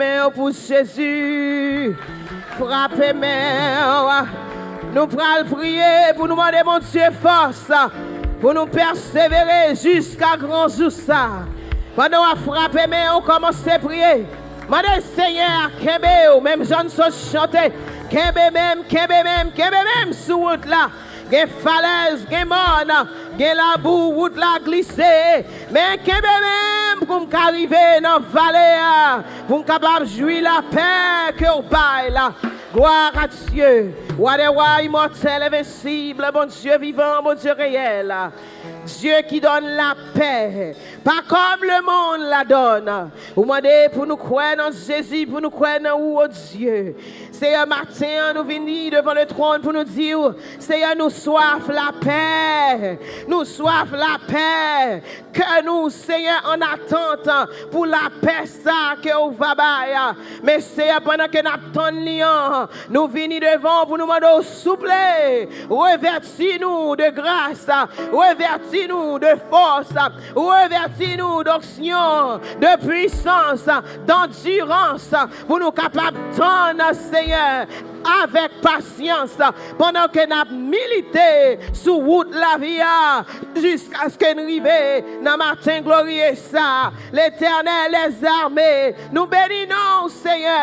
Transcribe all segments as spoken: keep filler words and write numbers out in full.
Men w pou Jezi. Frape men w. Nou pral priye pou nou mande Bondye fòs, pou nou pèsevere jiska gran jou sa. Pandan w ap frape men w, kòmanse priye. Mande Senyè a kenbe w, menm jan n sot chante. Kenbe men m, kenbe men m, kenbe men m sou wout la. Gen falèz, gen mòn, gen labou, wout la glise. Men kenbe men m pou m ka rive nan vale a, pou m kapab jwi lapè ke w bay la. Gloire à Dieu, wa dè wa, imòtèl, envensib, Bondye vivan, Bondye reyèl. Dieu qui donne la paix, pas comme le monde la donne. Ou mande pou nou kwè nan Jezi, pou nou kwè nan ou, o Dye. Seyè, maten an, nou vini devan le twòn pou nou di w, Seyè, nou swaf lapè. Nou swaf lapè. Kè nou, Seyè, an atant pou lapè sa ke w va bay. Men, Seyè, pandan ke n ap tann li an, nou vini devan w pou nou mande w, souple, revèti nou de gras, revèti nou de fòs, revèti nou d'onksyon, de pwisans, d'andirans, pou nou kapab tann, Seyè, avèk pasyans, pandan ke n ap milite sou wout lavi a, jiskaske n rive nan maten glorye sa. Letènèl dèzame, nou beni non w, Seyè,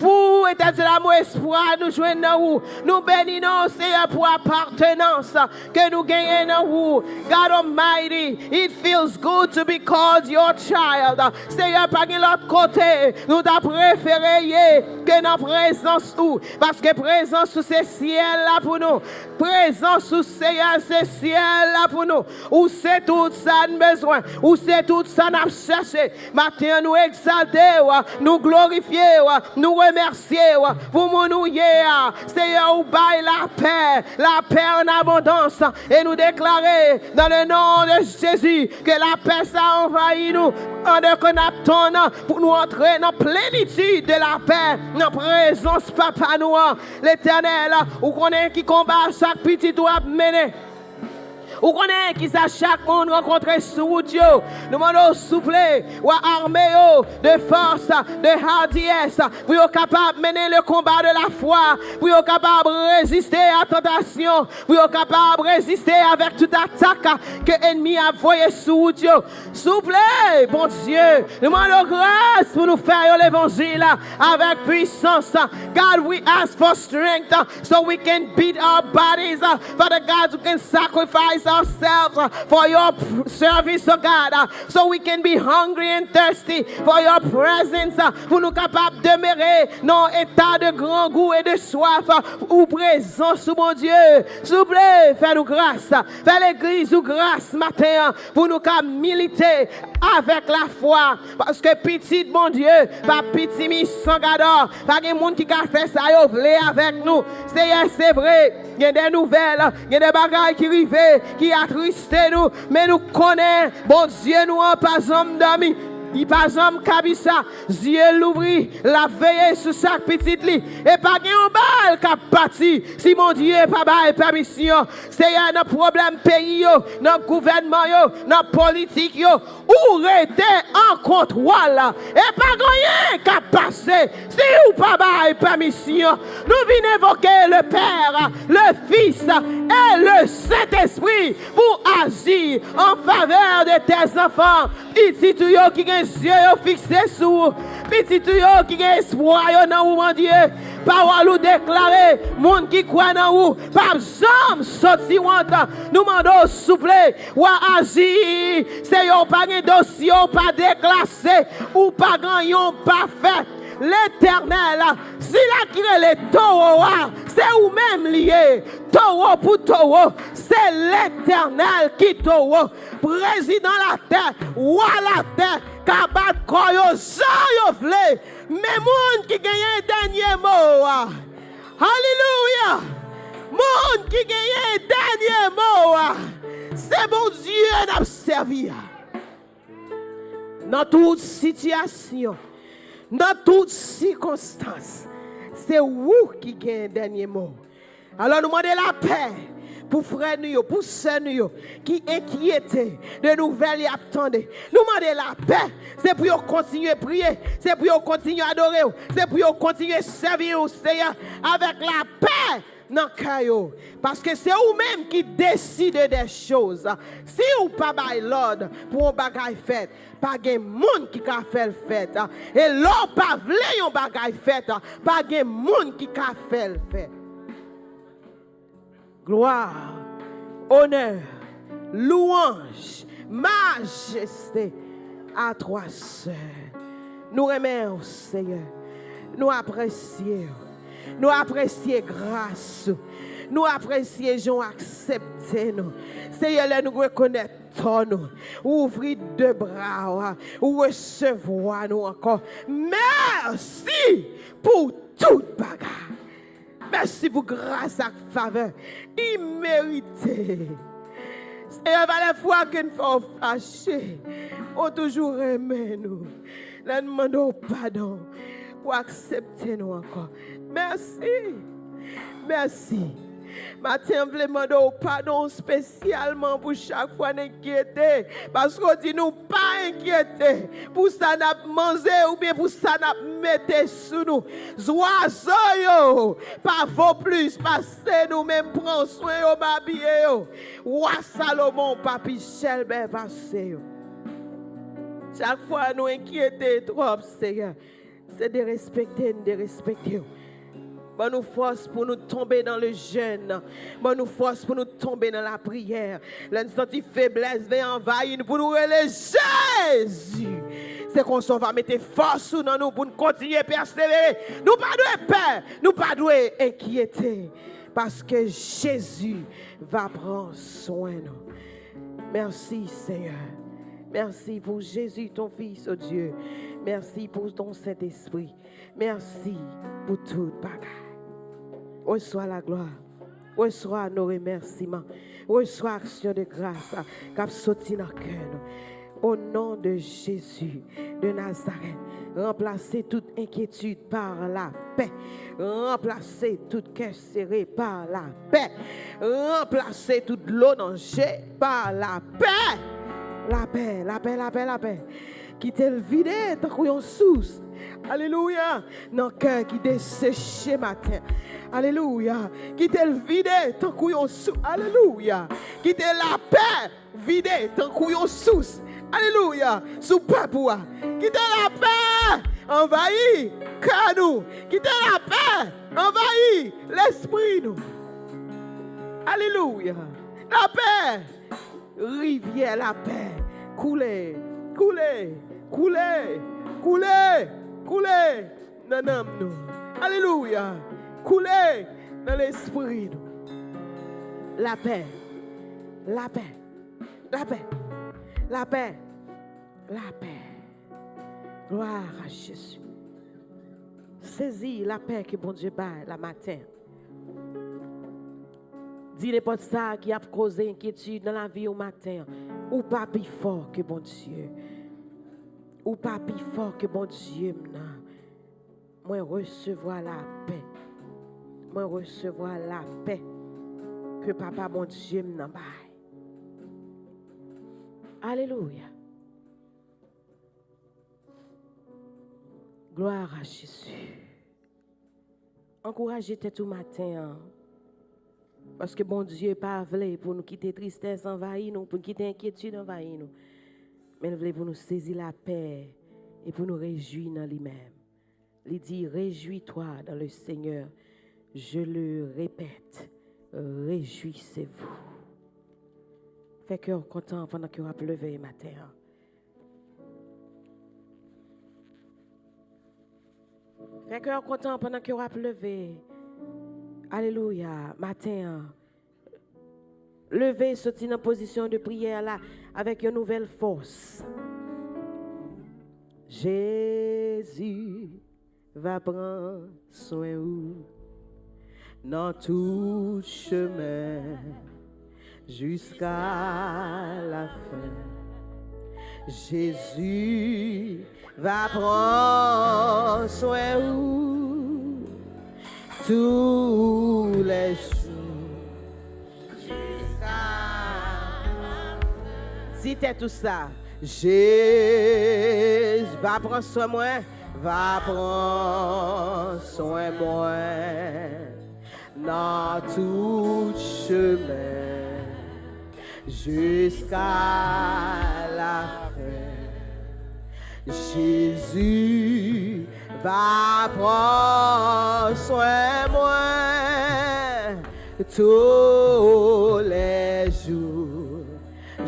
pou etènèl amou espwa nou jwenn nan ou. Nou beni non w, Seyè, pou apartenans ke nou genyen nan ou. God Almighty, it feels good to be called your child. Seyè, pa gen lòt kote nou ta prefere ye ke nan prezans ou, paske prezans ou se syèl la pou nou. Prezans ou, Seyè, se syèl la pou nou. Ou se tout sa n bezwen. Ou se tout sa n ap chèche. Maten an, nou egzalte w, nou glorifye w, nou remèsye w pou moun ou ye a. Seyè, ou bay lapè, lapè an abondans. E nou deklare, dans le nom de Jésus, ke lapè sa anvayi nou. Pandan ke n ap tann pou nou antre nan plenitid de lapè, nan prezans Papa nou an, Letènèl, ou konnen ki konba chak pitit ou ap mennen. Ou konnen kisa chak moun rankontre sou wout yo. Nou mande w, souple, w a ame yo de fòs, de hadiyès, pou yo kapab mennen le konba de la fwa, pou yo kapab reziste a tantasyon, pou yo kapab reziste avèk tout atak ke ènmi a voye sou wout yo. Souple, Bondye, nou mande w gras pou nou fè yo levanjil avèk pwisans. God, we ask for strength so we can beat our bodies. Father God, we can sacrifice ourselves for your service, oh God, so we can be hungry and thirsty for your presence. Pou nou kapab demere nan eta de grangou e de swaf ou prezans ou, Bondye. Souple, fè nou gras. Fè legliz ou gras maten an pou nou ka milite avèk lafwa. Paske pitit Bondye pa pitimi san gadò. Pa gen moun ki ka fè sa yo vle avèk nou. Seyè, se vre, gen de nouvèl, gen de bagay ki rive, ki atriste nou. Men nou konnen Bondye nou an pa janm dòmi. Li pa janm kabisa. Zye l louvri, l ap veye sou chak pitit li. E pa gen yon bal k ap pati si Bondye pa bay pèmisyon. Seyè, nan pwoblèm peyi yo, nan gouvènman yo, nan politik yo, ou rete an kontwòl. E pa gen anyen k ap pase si ou pa bay pèmisyon. Nou vin envoke le Père, le Fils et le Saint-Esprit pou aji an favè de tes enfants. Pitit ou yo ki gen zye yo fikse sou ou. Pitit ou yo ki gen espwa yo nan ou, Bondye. Pawòl ou deklare, moun ki kwè nan ou p ap janm soti wont. Nou mande w, souple, w a aji. Seyè, w pa gen dosye w pa deklase, ou pa gen yon pa fèt. Letènèl, sila ki rele towo a, se ou menm li ye. Towo pou towo, se Letènèl ki towo. Prezidan latè, wa latè, ka bat kò yo jan yo vle. Men moun ki genyen dènye mo a, alelouya! Moun ki genyen dènye mo a, se Bondye n ap sèvi a. Nan tout sitiyasyon, nan tout sikonstans, se ou ki gen dènye mo. Alò, nou mande lapè pou frè nou yo, pou sè nou yo ki enkyete de nouvèl y ap tande. Nou mande lapè. Se pou yo kontinye priye. Se pou yo kontinye adore w. Se pou yo kontinye sèvi w, Seyè, avèk lapè nan kè yo. Paske se ou menm ki deside de choz. Si ou pa bay lòd pou yon bagay fèt, pa gen moun ki ka fè l fèt. E lè w pa vle yon bagay fèt, pa gen moun ki ka fè l fèt. Glwa, onè, louwanj, majeste à toi seul. Nou renmen w, Seyè. Nou apresye w. Nou apresye gras ou. Nou apresye jan w aksepte nou. Seyè, lè nou rekonèt tò nou, ou ouvri de bra w, ou resevwa nou ankò. Mèsi pou tout bagay. Mèsi pou gras ak favè imerite. Seyè, pa de fwa ke n fè w fache. Ou toujou renmen nou. Lè n mande w padon, ou aksepte nou ankò. Mèsi. Mèsi. Maten an, m vle mande w padon espesyalman pou chak fwa n enkyete. Paske w di nou pa enkyete pou sa n ap manje oubyen pou sa n ap mete sou nou. Zwazo yo pa vo plis pase nou, men m pran swen yo, m abiye yo. Wa Salomon pa pi chèlbè pase yo. Chak fwa nou enkyete twòp, Seyè, se derespekte n derespekte w. Ban nou fòs pou nou tonbe nan le jèn. Ban nou fòs pou nou tonbe nan lapriyè. Lè n santi feblès vin anvayi n, pou nou rele Jezi. Se konsa w va mete fòs ou nan nou pou n kontinye pèsevere. Nou pa dwe pè, nou pa dwe enkyete. Paske Jezi va pran swen nou. Merci, Seigneur. Merci pour Jésus, ton Fils, oh Dieu. Merci pour ton Saint-Esprit. Merci pour tout bagay. Resevwa laglwa. Resevwa nou remèsiman. Resevwa aksyon de gras k ap soti nan kè nou. Au nom de Jésus de Nazareth, ranplase tout enkyetid pa lapè. Ranplase tout kè sere pa lapè. Ranplase tout dlo nan je pa lapè. Lapè, lapè, lapè, lapè. Kite l vide tankou yon sous. Alelouya. Nan kè ki deseche maten. Alelouya. Kite l vide tankou yon sous. Alelouya. Kite lapè vide tankou yon sous. Alelouya. Sou pèp ou a. Kite lapè anvayi kè nou. Kite lapè anvayi lespri nou. Alelouya. Lapè. Rivyè lapè. Koule, koule, koule, koule, koule nan nanm nou. Alelouya. Koule nan lespri nou. Lapè. Lapè. Lapè. Lapè. Lapè. Gloire à Jésus. Sezi lapè ke Bondye bay la maten. Di nenpòt sa ki ap koze enkyetid nan lavi w maten an. Ou pa pi fò ke Bondye. Ou pa pi fò ke Bondye m nan. Mwen resevwa lapè. Mwen resevwa lapè ke Papa Bondye m nan bay. Alelouya. Gloire à Jésus. Ankouraje tèt ou maten an. Paske Bondye pa vle pou nou kite tristès anvayi nou, pou n kite enkyetid anvayi nou. Men l vle pou nou sezi lapè e pou nou rejwi nan li menm. Li di, réjouis-toi dans le Seigneur. Je le répète, réjouissez-vous. Fè kè w kontan pandan ke w ap leve maten an. Fè kè w kontan pandan ke w ap leve. Alelouya, maten an. Leve, soti nan pozisyon de priyè la avèk yon nouvèl fòs. Jezi va pran swen ou nan tout chemen jiska lafen. Jezi va pran swen ou tou lè jou. Di tèt ou sa. Jezi va pran swen mwen, va pran swen mwen nan tout chemen jiska lafen. Jezi va pran swen mwen toulèjou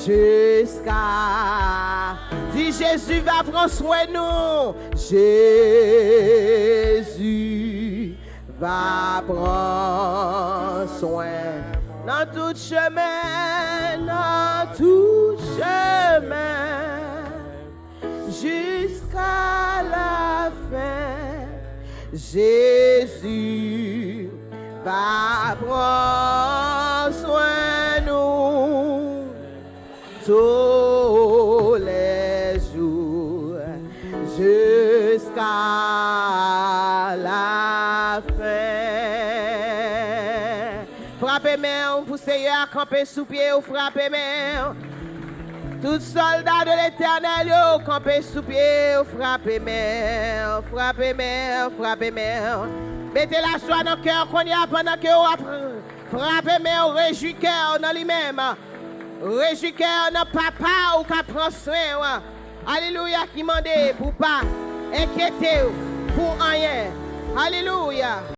jiska. Di, Jezi va pran swen nou. Jezi va pran swen nan tout chemen, nan tout chemen, jiska lafen. Jezi va pran swen nou toulèjou jiska lafen. Frape men w pou Seyè a, kanpe sou pye w, frape men w. Tout sòlda de Letènèl yo, kanpe sou pye w, frape men w, frape men w, frape men w. Mete lajwa nan kè w kounye a pandan ke w ap frape men w, rejwi kè w nan li menm. Rejwi kè w nan Papa w k ap pran swen w. Alelouya, ki mande pou w pa enkyete w pou anyen. Alelouya.